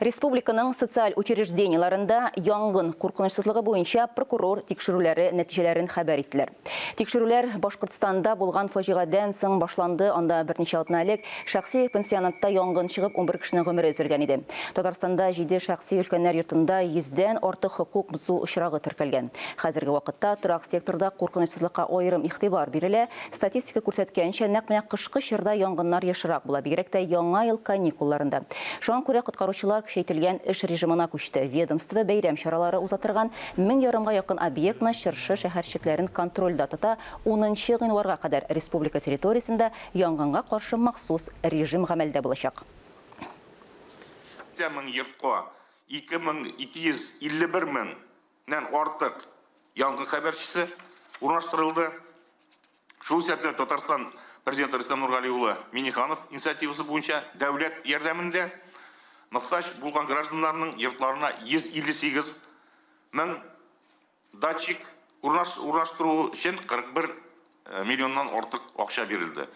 Республиканың социаль учреждениеләрендә янгын куркынычсызлыгы буенча прокурор тикшерүләре нәтиҗәләрен хәбәр иттеләр. Тикшерүләр Башкортстанда булган фаҗигадән соң башланды, анда берничә атна элек шәхси пансионатта янгын чыгып, 11 кешенең гомере өзелгән иде. Татарстанда җиде шәхси өлкәннәр йортында йөздән артык хокук бозу очрагы теркәлгән. Хәзерге вакытта торак секторда куркынычсызлыкка аерым игътибар бирелә. Статистика күрсәткәнчә, нәкъ менә кышкы чорда янгыннар ешрак була, бигрәк тә Яңа ел каникулларында. Шуңа күрә коткаручылар көчәйтелгән эш режимына күчте. Ведомство бәйрәм чаралары уза торган 1500 гә якын объектны, чыршы шәһәрчекләрен контрольдә тота, унынчы гыйнварга кадәр республика территориясендә янгынга каршы махсус режим гамәлдә булачак. Мең йортка 2251 мең нән артык янгын хәбәрчесе урнаштырылды. Шул исәптән Татарстан Президенты Рөстәм Нургали улы Миңнеханов инициативасы буенча дәүләт ярдәмендә мохтаҗ булган гражданнарның йортларына 158 мең датчик урнаштыру өчен 41 миллионнан артык акча бирелде.